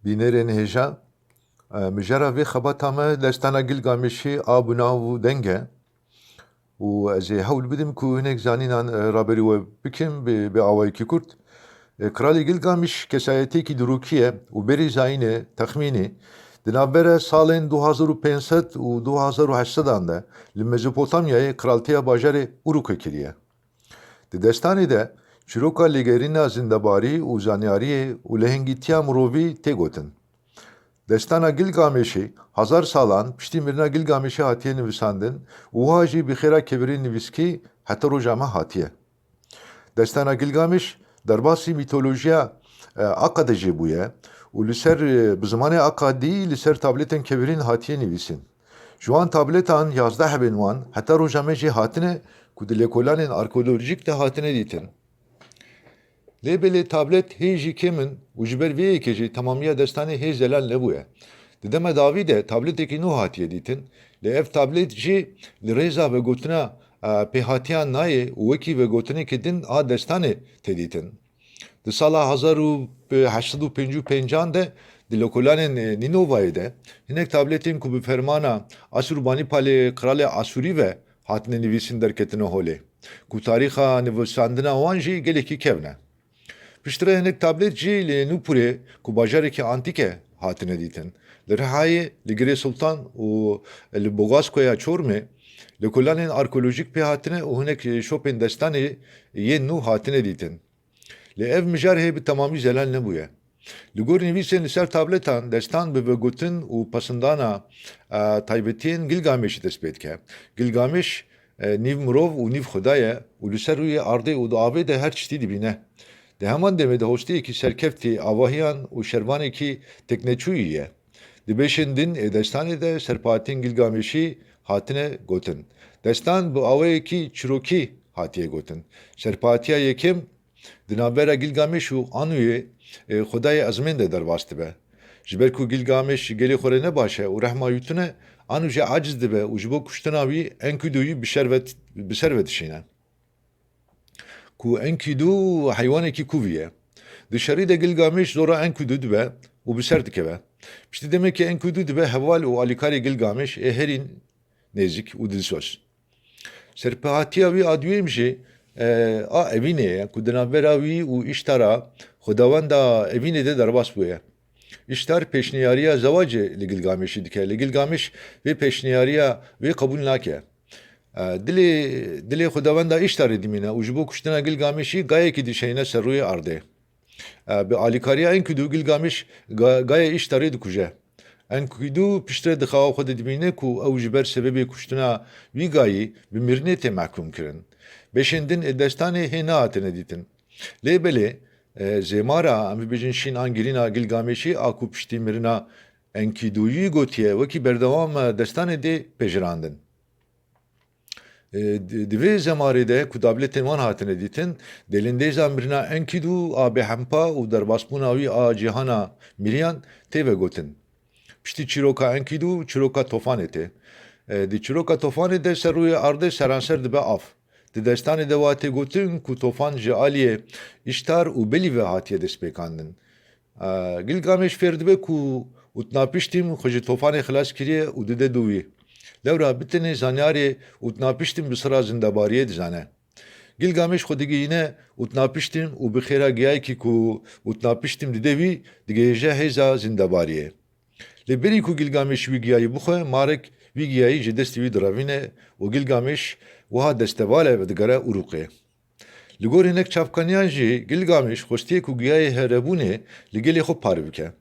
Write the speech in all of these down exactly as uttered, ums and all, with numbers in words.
Bînerên hêja, e, mijara vê xebata me destana Gilgamêşê a bi nav û deng e û ez ê hewl bidim ku hinek zanînan, e, raberî we bikim bi, bi awayekî kurt. E, Kralê Gilgamîş kesayetiyekî dîrokî ye û berî zayînê, texmînî, di navbera salên du hazar û pênc sed û du hazar û heşt sedan de li Mezopotamyayê qraltiya bajarê Urukê kiriye. Di destanê de çîroka lêgerîna zindebarî û zanyariyê û lehengîtiya mirovî tê gotin. Destana Gilgamêşê hezar salan piştî mirina Gilgamêşê hatiye nivîsandin û wiha jî bi xêra kevirên nivîskî heta roja me hatiye. Destana Gilgamêş derbasî mîtolojiya, e, Aka de jî bûye û li ser, e, bi zimanê Akadî li ser tabletên kevirîn hatiye nivîsîn. Ji wan tabletan yazdeh hebên wan heta roja me jî hatine ku di lêkolanên arkeolojîk de hatine dîtin. Lê belê tablet hê jî kêm in û ji ber vê yekê jî temamiya destanê hê zelal nebûye. Di dema dawî de tabletekî nû hatiye dîtin, lê ev tablet jî li rêza vegotina, e, pêhatiyan nayê û wekî vegotinekî din a destanê tê dîtin. Di sala hezar û heşt sed û pêncî û pêncan de di lêkolanên, e, Nînovayê de hinek tabletên ku bi fermana Asurbanîpalê qralê Asûrî ve hatine nivîsîn derketine holê, ku tarîxa nivîsandina wan jî gelekî kevn e. Piştre hinek tablet jî li Nûpûrê ku bajarekî antîk e hatine dîtin. Li Rihayê, li Girê Sultan û li Boğazkoya Çorumê lêkolanên arkeolojîk pê hatine û hinek şopên destanê yên nû hatine dîtin. Lê ev mijar hê bi temamî zelal nebûye. Li gor nivîsên li ser tabletan, destan bi vegotin û pesindana, e, taybetiyên Gilgamêşî dest pê dike. Gilgamêş, e, nîv mirov û nîv xuda ye û li ser rûyê ardê û di avê de her tiştî dibîne. Di heman demê de hostiyekî serkeftî avahiyan û şervanekî tekneçûyî ye. Di beşên din ê destanê de serpehatiyên Gilgamêşî hatine gotin. Destan bi awayekî çîrokî hatiye gotin. Serpehatiya yekem di navbera Gilgamêş û Anûyê, e, xwedayê ezmên de derbas dibe. Ji ber ku Gilgamêş gelê xwe re ne baş e û rehma wî tune, Anû jî aciz dibe û ji bo kuştina wî Enkîdûyî bi şer ve, bi ser ve dişîne. Ku Enkîdû heywanekî kûvî ye. Di şerî de Gilgamêş zora Enkîdû dibe û bi ser dikeve. Piştî demekê Enkîdû dibe heval û alîkarê Gilgamêş ê herî nêzik û dilsoz. Serpehatiya wî a duyem jî, e, a Evînê ye ku di navbera wî û Îştara xwedawenda Evînê de derbas bûye. Îştar pêşniyariya zewacê li Gilgamêşî dike. Lê Gilgamêş vê pêşniyariya wê qebûl nake. E, dilê, dilê xwedawenda Îştarê dimîne û ji bo kuştina Gilgamêşî gayekî dişeyne ser rûyê ardê. E, bi alîkariya Enkîdû Gilgamêş ga-, gayê Îştarê dikuje. Enkîdû piştre di xewa xwe de dibîne ku ew ji ber sebebê kuştina wî gayî bi mirinê tê mehkûm kirin. Beşên din ê destanê hê nehatine dîtin. Lê belê, e, zêmara, em bibêjin şîn an girîn a Gilgamêşî a ku piştî mirina Enkîdûyî gotiye, wekî berdewam, e, destanê dê pejirandin. E, di, di vê zemarê de ku tabletên wan hatine dîtin, delindêza mirina Enkîdû a bêhempa û derbasbûna wî a cîhana miriyan tê vegotin. Piştî çîroka Enkîdû, çîroka Tofanê tê. E, di çîroka Tofanê de ser rûyê ardê seranser dibe av. Di destanê de wa tê gotin ku Tofan ji aliyê Îştar û Belî ve hatiye destpêkandin. E, Gilgamêş fêr dibe ku Utnapiştim xwe ji Tofanê xilas kiriye û dide dû wî. Lewra bi tenê zanyarê Utnapiştim bi sira zindebariyê dizane. Gilgamêş xwe digihîne Utnapiştim û bi xêra giyayekî ku Utnapiştim dide wî, digihêje hêza zindebariyê. Lê berî ku Gilgamêş wî giyayî bixwe, marek wî giyayî ji destê wî direvîne û Gilgamêş wiha desteval e ve digere Urûqê. Li gor hinek çavkaniyan jî Gilgamêş xwestiye ku giyayê herebûnê li gelê xwe parve bike.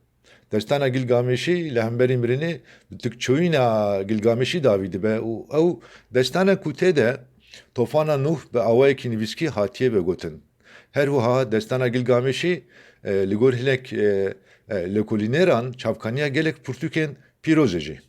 Destana Gilgamêşî li hemberî mirinê bi tikçoyîna Gilgamêşî dawî dibe û ew destane ku tê de Tofana Nuh bi awayekî nivîskî hatiye vegotin. Her wiha destana Gilgamêşî, e, li gor hinek, e, e, lêkolîneran çavkaniya gelek pirtûkên pîroz e jî.